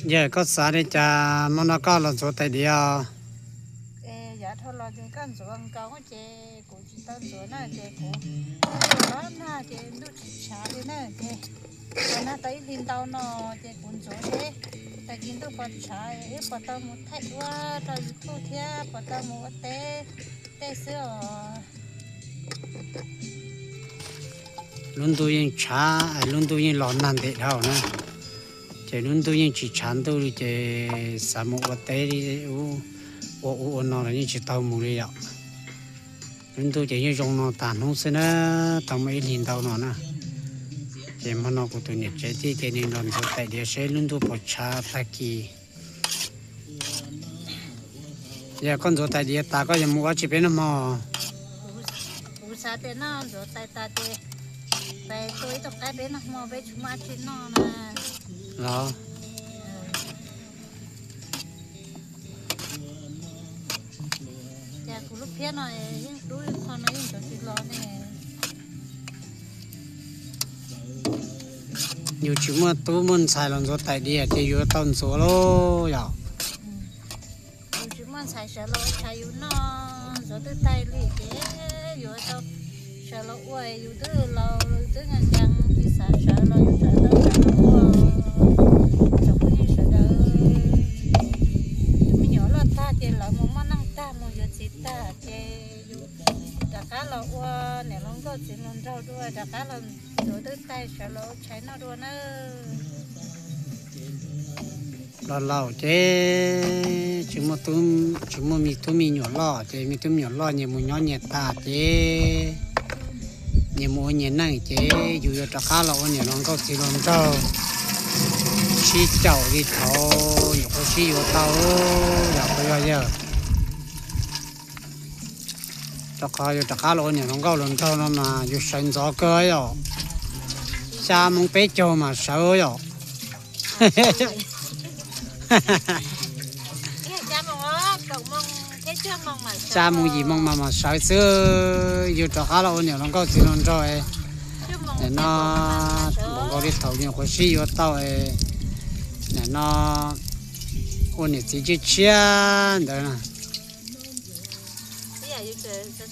Yog koj xav li cas hmo no koj los ntxuav tais diav os? Ces yav dhau los ces koj ntxuav nkaus ces kuv tsis tau ntxuav na, ces kuv ua nag ces ntuj tsis tshav li na, ces ua nag tau ib hlis ntau no ces kuv ntxuav seb tag kis ntuj puas tshav wb puas tau mus thaij duab rau YouTube thiab puas tau mus ua teb tej xwb os. Lub ntuj yeej tshav, lub ntuj yeej los nag ntev dhau na, ces lub ntuj yeej tsis tshav ntuj li ces xav mus ua teb li, ua ub ua no los yeej tsis tau mus li yom. Lub ntuj ces yeej zoo no tas hnub xwb na, tau muaj ib hlis ntau no na. Ces hmo no kuv tus niam tsev thiaj cia li los ntxuav tais diav seb lub ntuj puas tshav tag kis. Yog koj ntxuav tais diav tas koj yuav mus ua tsi peb noj hmo? Kuv xav tias noj ntxuav tais tas ces pais tua ib tug qaib peb noj hmo, peb tsis muaj dab tsi noj na. Los Cas kuv lub phiab no yeej dub ib qho no yeej tsis los ne. Yus tsis muaj tub muaj ntxhais los ntxuav tais diav ces yuav tau ntxuav lauj yom. Yus tsis muaj ntxhais sawv los ua tshais yus noj, ntxuav twb taig li ces yuav tau sawv los ua, yus twb laus twb nkees nkees tsis xav sawv los yus sawv tau sawv los ua. Tsoom phooj ywg sawv daws, yus me nyuam loj tag ces lawv mus muaj neej tag mus yuav txiv tag ces yus rov qab los ua niam hluas nkauj txiv hluas nraug dua, rov qab los ntxuav twb taig sawv los ua tshais noj dua nawb. Los laus ces tsis muaj tub, tsis muaj me tub me nyuam loj ces me tub me nyuam loj nyias mus nyob nyias tag ces nyias mus ua nyias neej ces yus yuav rov qab los ua niam hluas nkauj txiv hluas nraug, sib caum li thaum nyuam qhuav sib yuav tau, yog qhov yog yawg. Rau qhov yus rov qab los ua niam hluas nkauj hluas nraug no mas yus sawv ntxov kawg yom, xya moos peb caug mas sawv yom. Xya moos yim moos mas mam sawv xwb. Yus rov qab los ua niam hluas nkauj txiv hluas nraug, nim no npaum nkaus li thaum nyuam qhuav sib yuav tau, nim no ua niam txiv tshiab tshiab ntawd na.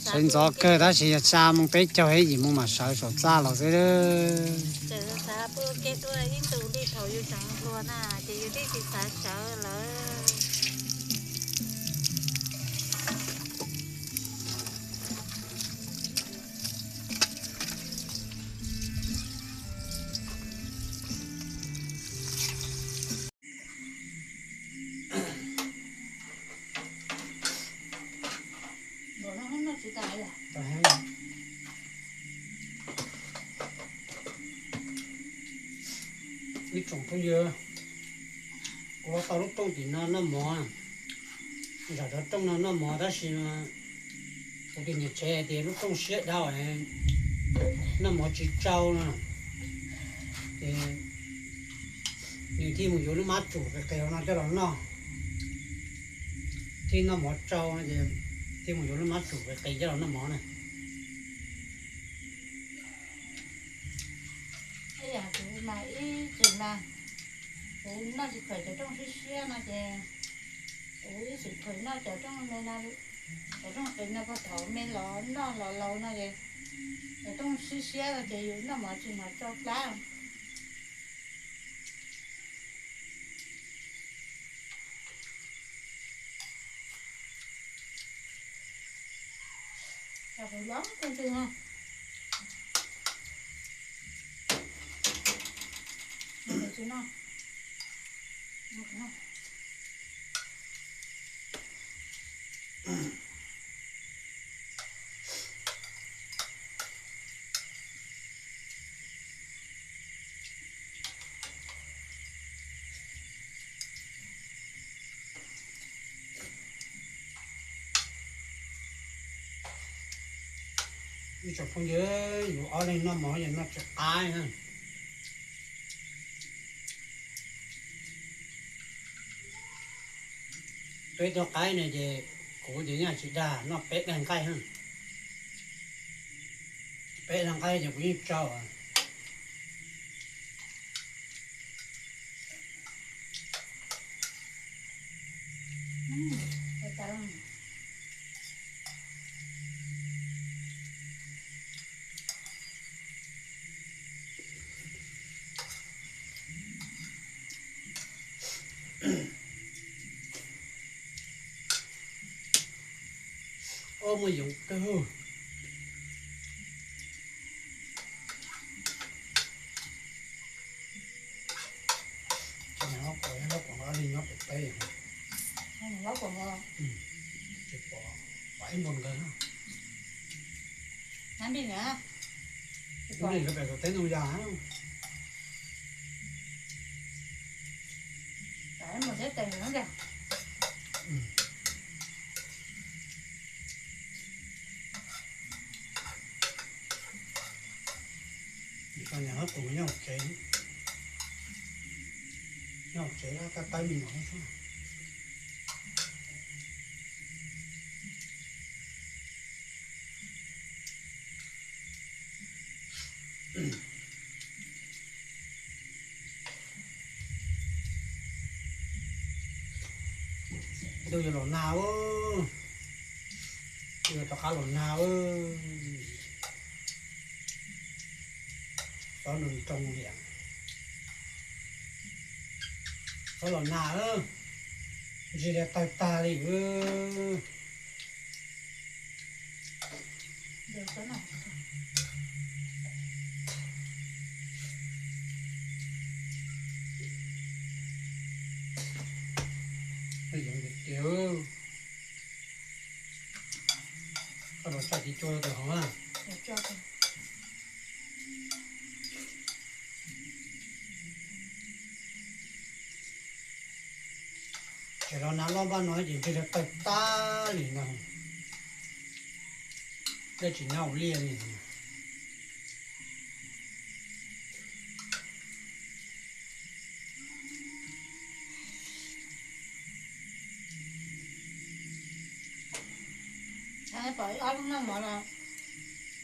Sawv ntxov kawg tab sis yog xya moos peb caug thiab yim moos mas sawv saum txaj los xwb. Ib tsoom phooj ywg, kuv los tau lub rooj tim no noj mov, zam cov rooj no noj mov tab sis kuv tus niam tsev hais tias lub rooj siab dhau, noj mov tsis tsau no, ces nws thiaj mus yuav lub mab tsum qis qis no coj los noj. Thiaj noj mov tsau no ces thiaj mus yuav lub mab tsum qis qis coj los noj mov na. Ib yam kuv mas ib txwm mas kuv noj tsis khaws cov rooj siab siab no ces kuv ib txwm khaws noj cov rooj me no, cov rooj qis no puag thaum me los noj los laus no ces cov rooj siab siab no ces yus noj mov tsis mov tsau plab. Ib tsoom phooj ywg, yus ob leeg noj mov yog noj tsis qab. Peb tug qaib no ces kuv ces nyob tsis dag, noj peb daim nqaij. Peb daim nqaij ces kuv yeej tsau. Ob, muaj yoov kawg. Ces nyob kuv, nyob kuv li nyob pem teb. Tsis pom, pom ib npus nkawd na. Ib npus nkawd pem tus teb ntoo yas. Nyob hauv tsev, nyob hauv tsev kaj tawb me nyuam xwb. Ntuj yuav los nag, yuav rov qab los nag. Xob nroo nroo li, xob los nag, ntsig li tawg tag li. Koj los tso tsis tsua tus hov na. Tseem los nag loj npaum no ces ntsig li tawg tag li no, dej tsis nyob ua liaj li. Pom ib ob leeg noj mov los,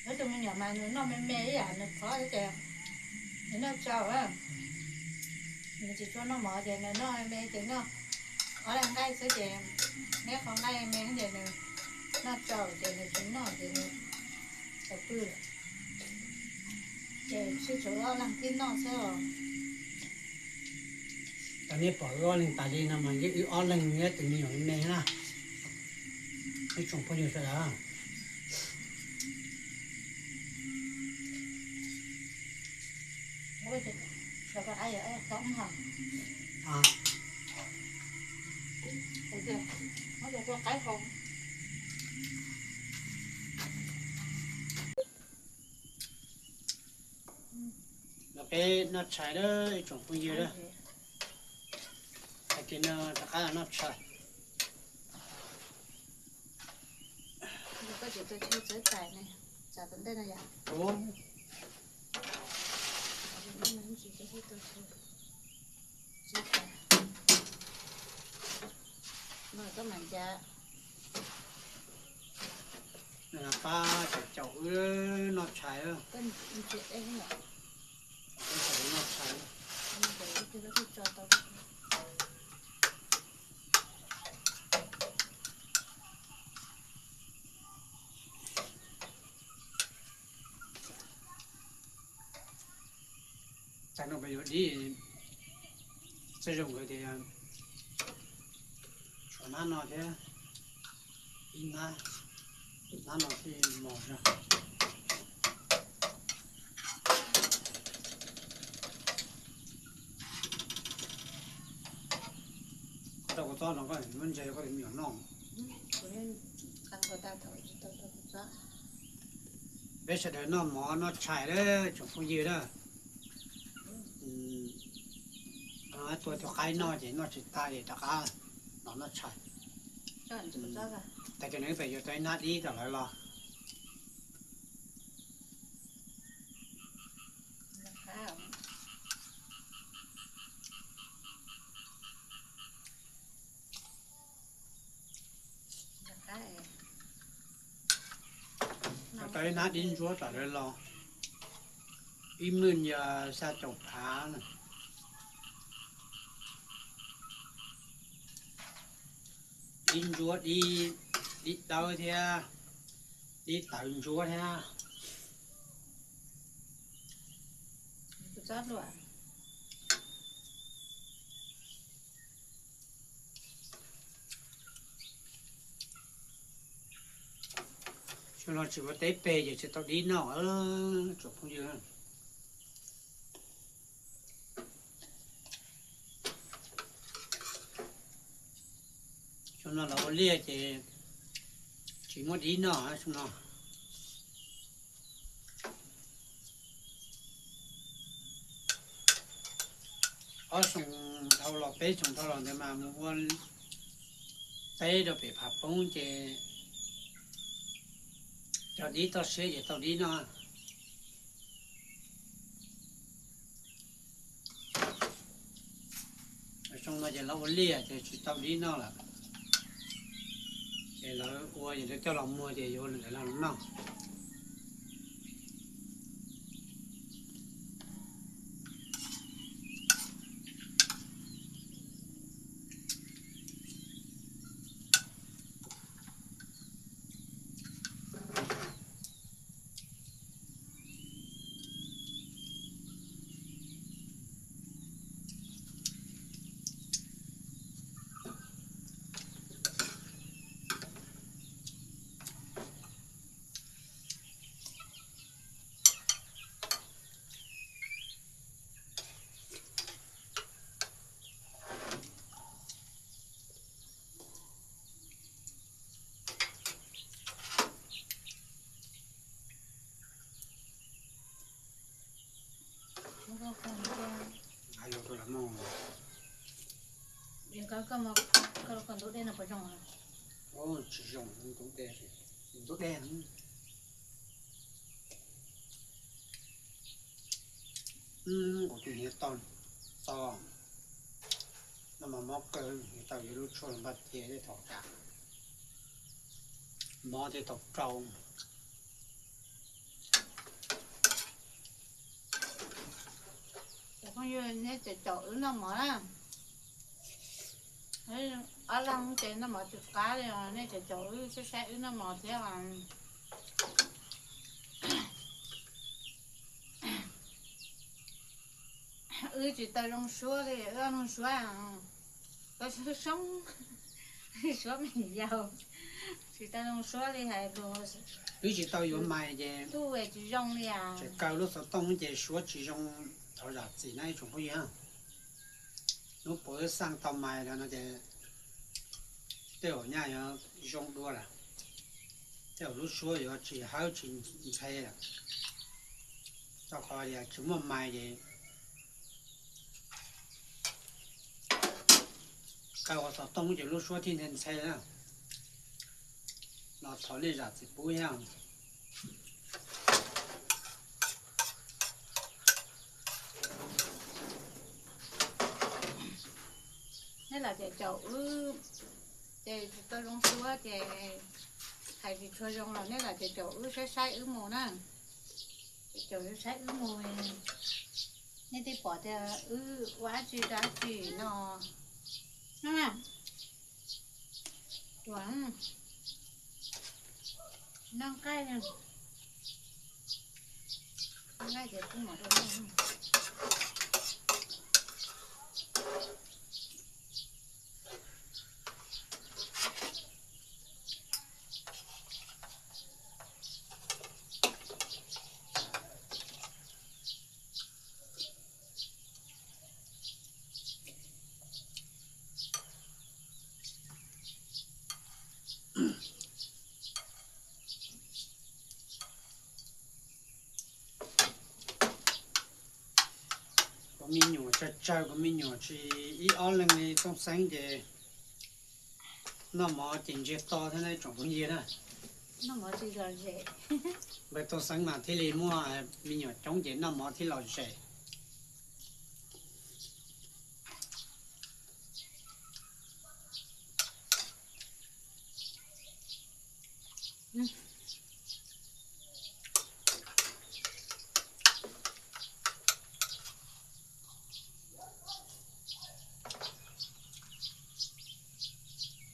ib tug me nyuam mas nws noj me me ib yam nws qhov ces nws noj tsau. Nws tsis tshua noj mov ces nws noj me me ces noj ob leeg nqaij xwb ces neb qhov nqaij me ces nws noj tsau ces nws tsis noj ces nws tawm pw lawm. Ces sib tshuav ob leeg thiaj noj xwb os. Cov nej pom wb ob leeg tas li no mas yeej wb ob leeg thiab tus me nyuam me na. Ib tsoom phooj ywg sawv daws. Los peb noj tshais lawm ib tsoom phooj ywg lawm. Tag kis no rov qab los noj tshais. Pab caum caum wb noj tshais. Noj tshais. Tag no peb yuav dib, txawj zoo nkawd tias tshuav hnab no thiab, ib hnab, hnab no thiaj mos zog. Koj rau kua txob no koj muab ntse koj tus me nyuam noj. Peb sawv daws noj mov noj tshais lawm tsoom phooj ywg na. Tua tus qaib noj ces noj tsis tag ces rov qab los noj tshais. Tag kis no peb yuav tau ib hnab dib rau lawv los. Tau ib hnab dib ntsuab tom lawv los, ib mwj yog xya caum phav. Dib ntsuab, dib dawb thiab, dib tawv ntsuab thiab. Xyoo no tsis ua teb peg ces tsis tau dib noj tsoom phooj ywg. Xyoo no lawv ua liaj ces tsis muaj dib noj xyoo no. Ob xyoo dhau los peb xyoo dhau los ntawd mas mus ua teb rau pem Phav Poob ces cog dib toj siab ces tau dib noj. Xyoo no ces lawv ua liaj ces tsis tau dib noj lawm, ces lawv ua ces lawv coj los muag ces yuav lawv los noj. Koj ntub dej no puas zoo? Tsis zoo, ntub dej, ntub dej. Kuv tus hniav tau, tau, noj mov mob kawg, hniav tau yuav lub tshuaj los npaj cia tej thaum cas mov thiaj tau rau. Cov phooj ywg, nej caum caum wb noj mov na. Ob leeg ces noj mov tsis qab li os, nej caum caum wb saib saib wb noj mov thiab. Wb tsis tau zoo suab li, wb ob leeg suab, suab, suab me nyuam yaus, tsis tau zoo suab li hais lus. Wb tsis tau yuav mais ces tsis zoo li, tseem kaw lub xov tooj ces suab tsis zoo, thov zam txim na ib tsoom phooj ywg. Hnub puav wb xaj tau mais lawm no ces tej zaum nyaj yuav zoo dua lawm, tej zaum lub suab yuav tsis hawb tsis ntxhe lawm, rau qhov tias tsis muaj mais ces kaw ua xov tooj ces lub suab thiaj ntxhe ntxhe na. Los thov nej zam txim pub thiab. Nej los caum caum wb, ces tsis tau zoo suab ces hais tsis tshua zoo los nej los caum caum wb saib saib wb mus na. Caum caum wb saib wb mus, nej thiaj pom tias wb ua dab tsi rau dab tsi no. Tuam, noj nqaij, nqaij ces kuj mam rau noj. Kuv me nyuam tsawg tsawg, kuv me nyuam tsis ib ob leeg li Tooj Xeeb ces noj mov ces ntsiag to thiab na tsoom phooj ywg na. Npawg Tooj Xeeb mas thiaj li muaj me nyuam coob ces noj mov thiaj lom zem.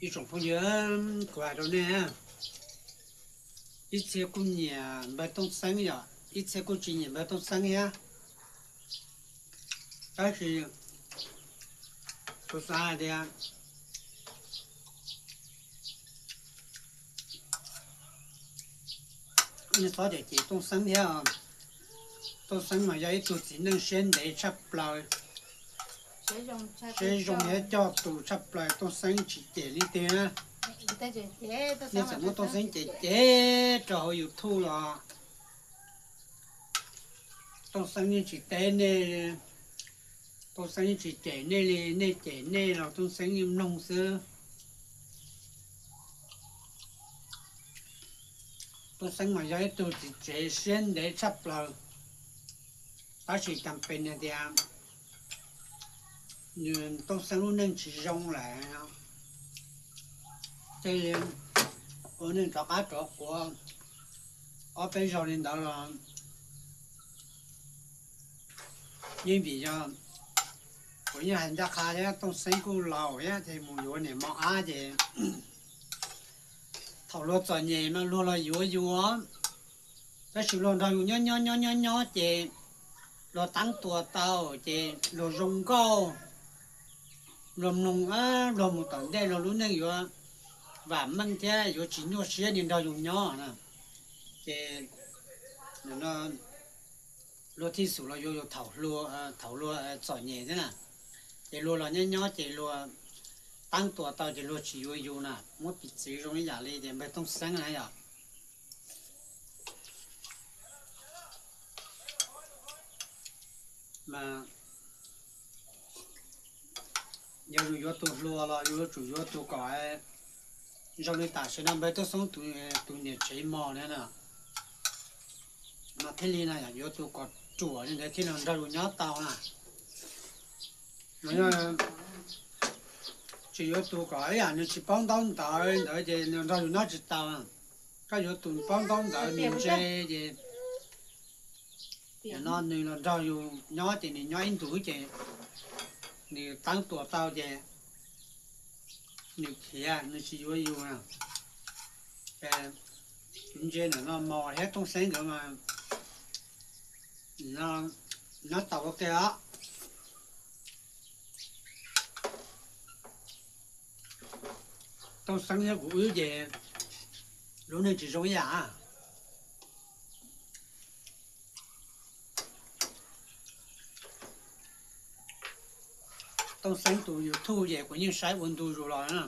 Ib tsoom phooj ywg, kuv hais rau nej, ib txhia kuj nyiam npawg Tooj Xeeb yom, ib txhia kuj tsis nyiam npawg Tooj Xeeb thiab. Tab sis kuv xav hais tias Txhob cem cem Tooj Xeeb thiab. Tooj Xeeb mas yog ib tug txiv neej siab ntev tshaj plaws, siab zoo thiab coj tus tshaj plaws. Tooj Xeeb tsis cem leej twg na. Nej txawm muab Tooj Xeeb cem cem rau hauv YouTube los Tooj Xeeb yeej tsis teb nej, Tooj Xeeb yeej tsis cem nej li. Nej cem nej los Tooj Xeeb yeej mloog xwb. Tooj Xeeb mas yog ib tug txiv tsev siab ntev tshaj plaws, tab sis cas pes tias nws Tooj Xeeb lub neej tsis zoo lawm, thiaj li ua neej rov qab rov quav ob peb zaug li ntawd los yeej vim yog kuv yeej hais ncaj qha thiab, Tooj Xeeb kuj laus thiab, ces mus yuav niam mos ab ces thaum luag txom nyem mas luag los yuav yus, tab sis luag nrog yus nyob nyob nyob nyob nyob ces luag teeb tua tau ces luag zoo nkauj, luag mloog, luag mus tom ntej luag lub neej yuav vam meej thiab yuav tsis nyuaj siab li nrog yus nyob na. Ces luag thiaj xub los yuav yus thaum luag txom nyem thiab na. Ces luag los nyob nyob ces luag teeb tua tau ces luag tsis yuav yus na. Muab piv txwv zoo ib yam li tias npawg Tooj Xeeb na yom. Mas yog yus yuav tus hluas los yus yuav tsum yuav tus kom zoo li tam sim no npawg Tooj Xeeb tus niam tsev mos na, mas thiaj li no yuav tus kom ruam li ntawd thiaj li nrog yus nyob tau na. Mas yog tsis yuav tus kom ib yam nws tsis paub ntaub ntawv ntawd ces nws nrog yus nyob tsis tau. Koj yuav tus paub ntaub ntawv nws ntse ces no nws los nrog yus nyob ces nws nyob ib ntus ces nws teeb tua tau ces nws khiav nws tsis yuav yus. Ces kuv ntsia ntawm no mos thiab Tooj Xeeb nkawd mas nyob tau ua ke os. Tooj Xeeb thiab kuv wb ces lub neej tsis zoo ib yam. Tooj Xeeb tus YouTube ces kuv yeej saib ua ntu zus los na.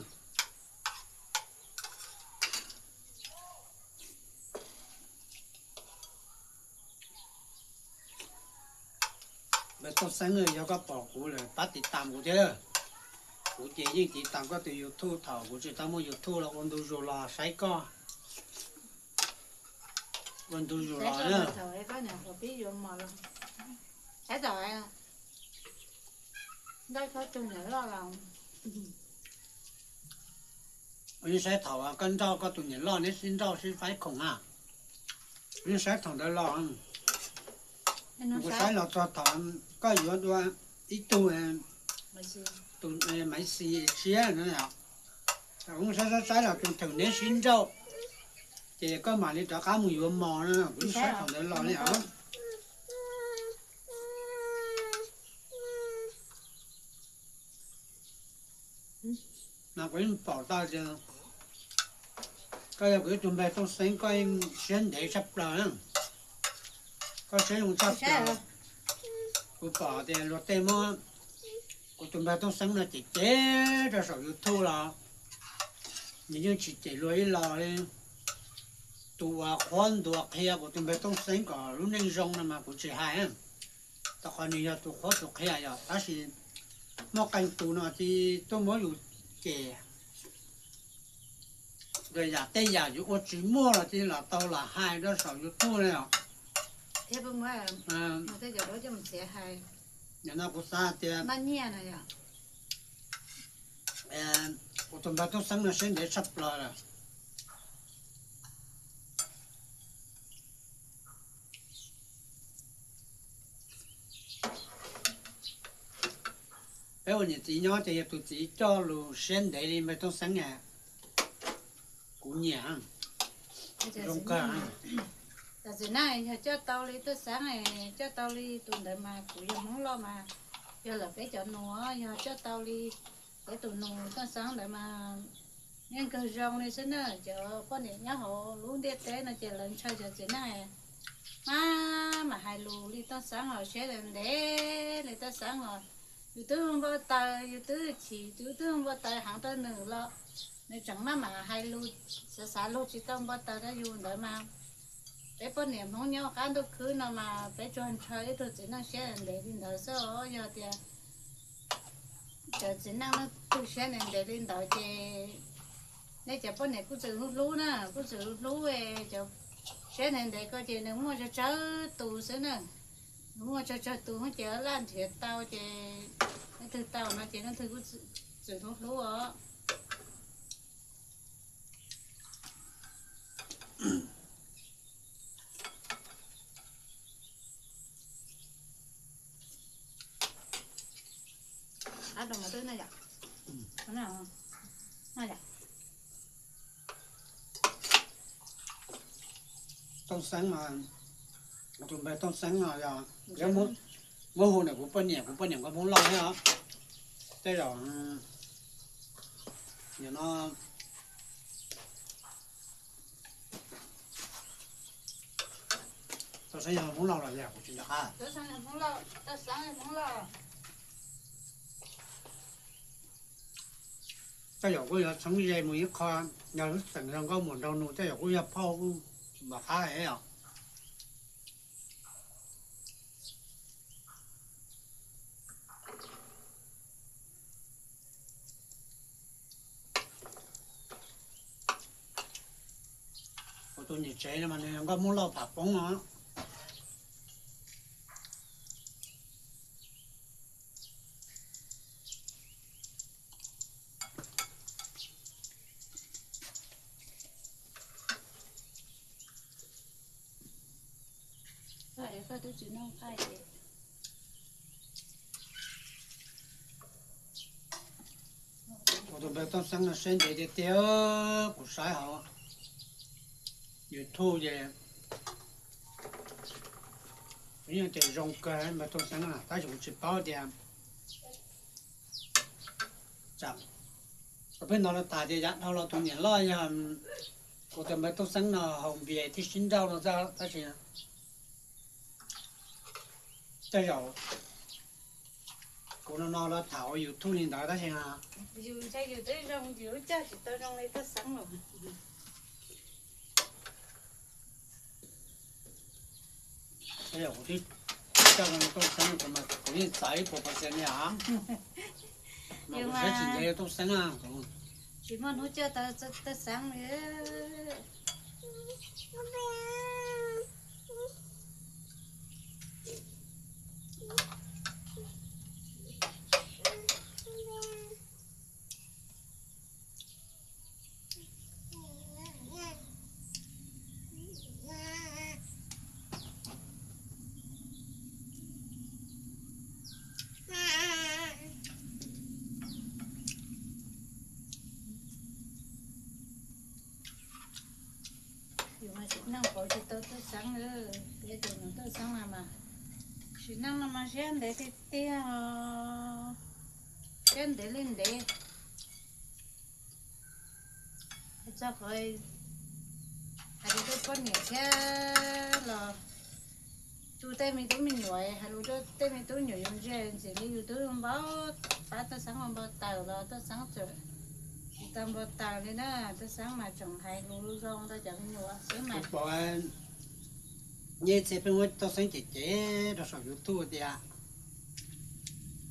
Npawg Tooj Xeeb, yog koj pom kuv lawm pab tiv tam kuv thiab. Kuv ces yeej tiv tam koj tus YouTube thaum kuv tsis tau muaj YouTube los ua ntu zus los saib koj. Ua ntu zus los na. Yeej saib thaum koj nrauj koj tus niam loj neb sib nrauj sib faib khoom na. Yeej saib thaum ntawd los, kuv saib los txog thaum koj yuav dua ib tug tus Maiv Xis tshiab na. Kuv saib saib saib los txog thaum neb sib nrauj, ces koj mam li rov qab mus yuav mos na. Kuv yeej saib thaum ntawd los li os. Mas kuv yeej pom tau tias koj yog kuv ib tug npawg Tooj Xeeb, koj yeej siab ntev tshaj plaws na. Koj siab zoo tshaj plaws. Kuv pom tias luag tej muab kuv tus npawg Tooj Xeeb no cem cem rau saum YouTube los nws yeej tsis cem luag ib los li. Tus uas qhuab ntuas qhia kuv tus npawg Tooj Xeeb kom lub neej zoo no mas kuv tsis hais, rau qhov nws yog tus qhuab tus qhia yom, tab sis muaj qee tus no ces tuaj muab yus cem yam tej yam yus ua tsis muaj los cia li los tau los hais rau saum YouTube li os. Nim no kuv xav hais tias kuv tus npawg Tooj Xeeb no siab ntev tshaj plaws lawm. Peb ua niam txiv nyob ces yog tus txiv coj lus siab ntev li npawg Tooj Xeeb na, kuv nyiam, zoo kawg. Tam sim no yog coj tau li Tooj Xeeb, coj tau li tus ntawd mas kuv yog Hmoob loj mas yog lawm peb cov nus, yog coj tau li peb tus nus Tooj Xeeb ntawd mas Yeej kawg zoo li xwb na, cov poj niam nyob hauv lub ntiaj teb no ces lawv ntshaw cov txiv neej mas, mas hais lus li Tooj Xeeb los siab ntev ntev li Tooj Xeeb los, yus twb npau taws, yus twb chim, yus twb npau taws heev rau nws los nws tseem maj mam hais lus, xav xav lus tsis tau npau taws rau yus ntawd mas peb poj niam Hmoob nyob qab ntuj khwb no mas peb tsuas ntshaw ib tug txiv neej siab ntev li ntawd xwb os. Yog tias cov txiv neej leej twg siab ntev ntev li ntawd ces nej cov poj niam kuj txwm hlub hlub na, kuj txwm hlub hlub cov siab ntev ntev ko ces nws muaj tsawg tsawg tus xwb na. Nws muaj tsawg tsawg tus ces laj nrhiav tau ces leej twg tau no ces leej twg kuj txwm hlub hlub os. Qab rau mas twb na yom. Tooj Xeeb mas, tus npe Tooj Xeeb no yog muab hu ntawm kuv poj niam, kuv poj niam nkauj Hmoob Lauj thiab os. Tej zaum nim no Tooj Xeeb yog Hmoob Lauj los yog kuv tsis nco qab. Tej zaum kuj yog txheeb ze mus ib qho, yog lub xeem zoo nkauj mus nraug nus tej zaum kuj yog phauj kuj tsis nco qab os. Kuv tus niam tsev no mas nws nkauj Hmoob Lauj pham poob no. Kuv tus npawg Tooj Xeeb no siab ntev tiag tiag, kuv saib hauv YouTube ces kuv yeej tias zoo kawg npawg Tooj Xeeb na, tab sis kuv tsis paub tias, kuv pheej hnov lawv tham tias yav dhau los tus niam loj yog kuv tus npawg Tooj Xeeb no haus npias thiaj sib nrauj no xwb, tab sis tej zaum kuv no no los tham hauv YouTube li ntawd tab sis yus ntshai yus twb zoo yus lub caij tsis tau zoo li Tooj Xeeb los. Tej zaum kuv twb coj zoo li Tooj Xeeb kuv mas kuv yeej txav ib puas percent li os. Mas kuv saib tsis ntev li Tooj Xeeb na. Tsis muaj hnub coj tau Tooj Xeeb li. Yus mas sim neej pauv tsis tau Tooj Xeeb, peb tus nus Tooj Xeeb no mas sim neej no mas siab ntev tiag tiag os, siab ntev li ntev. Txog qhov hais lus rau poj niam thiab los tu tej me tub me nyuam, hais lus rau tej me tub nyuam yus ntsia ntxim li yus twb npau, pab Tooj Xeeb ua npau taws los Tooj Xeeb txawm tsis tau npau taws li na. Tooj Xeeb mas tseem hais lus zoo rau cov me nyuam xwb mas. Pom nej txhia pheej muab Tooj Xeeb cem cem rau saum YouTube tias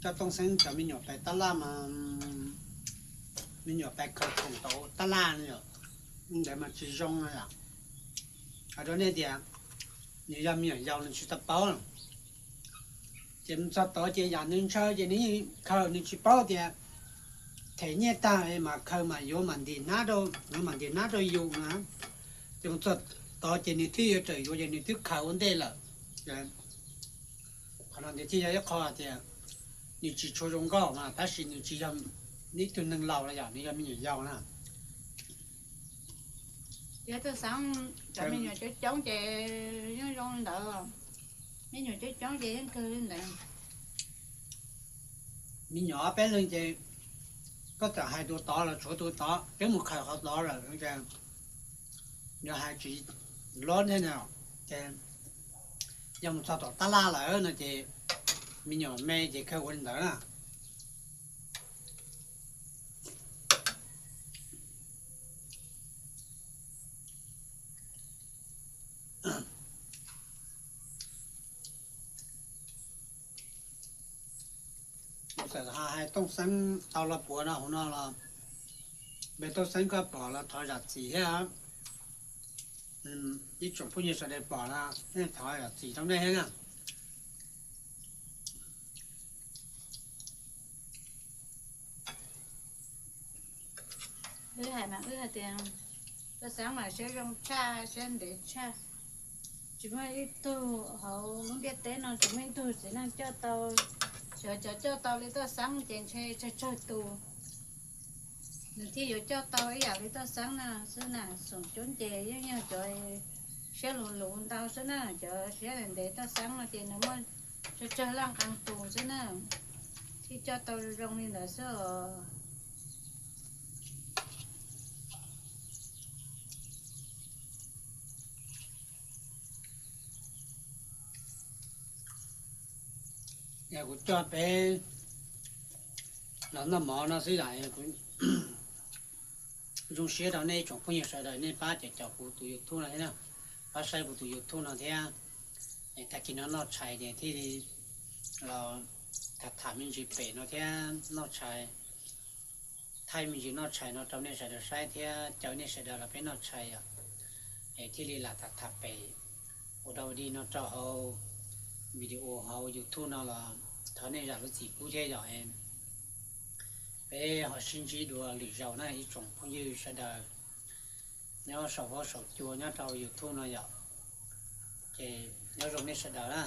coj Tooj Xeeb cov me nyuam pais tab laj mas me nyuam pais khaws khoom tau tab laj no, ntawd mas tsis zoo no yom. Hais rau nej tias nws yog me nyuam yaus nws tsis tau paub. Ces mus txog tod ces yam nws ntshaw ces nws yeej khaws, nws tsis paub tias them nyiaj tag mas khaws mas yuav mam ntim hnab rau, yuav mam ntim hnab rau yus na. Ces mus txog tod ces nws twb yuav rawm yuav ces nws twb khaws ua ntej lawm. Qhov no nws thiaj yog ib qho tias nws tsis tshua zoo nkauj mas tab sis nws tsis yog ib tug neeg laus los yom, nws yog me nyuam yaus na. Yog Tooj Xeeb cov me nyuam coob coob ces yeej zoo li ntawd, me nyuam coob coob ces yeej kawg li ntawd. Me nyuam ob peb leeg ces Koj txawm hais tus tod los tshuav tus tod, peb mus khaws qhov tod lawm, yog hais tsis lov thiab no, ces yog mus txog tom tab laj lawm no ces me nyuam me ces kawg ua li ntawd na. Kuv txawm hais Tooj Xeeb tau los puav no hauv no los, npe Tooj Xeeb koj pom los thov zam txim thiab. Ib tsoom phooj ywg sawv daws pom los thov zam txim rau nej thiab na. Wb hais mas wb hais tias Tooj Xeeb mas siab zoo tshaj, siab ntev tshaj. Tsis muaj ib tug hauv lub ntiaj teb no tsis muaj ib tug txiv neej coj tau, xyov cov coj tau li Tooj Xeeb ces ntshe tsawg tsawg tus. Nws thiaj yuav coj tau ib yam li Tooj Xeeb no xwb na. Xoom cuab nce yeej yog cov siab luv luv ntau xwb na, cov siab ntev Tooj Xeeb no ces nws muaj tsawg tsawg leej qee tus xwb na, thiaj coj tau zoo li ntawd xwb os. Yog kuv coj peb los noj mov no xwb yom, kuv zoo siab rau nej ib tsoom phooj ywg sawv daws nej pab caum caum kuv tus YouTube no thiab na, pab saib kuv tus YouTube no thiab. Tag kis no noj tshais ces thiaj li los tham tham me ntsis pem no thiab noj tshais, thaij me ntsis noj tshais no rau nej sawv daws saib thiab caw nej sawv daws los peb noj tshais yom. Es thiaj li lam tham tham pem ua dau dig no rau hauv video hauv YouTube no los thov nej zam lub txim pub thiab yom. Peb ho sib ntsib dua lwm zaus na ib tsoom phooj ywg sawv daws nyob saum huab saum cua nyob rau YouTube no yom. Ces nyob zoo nej sawv daws na.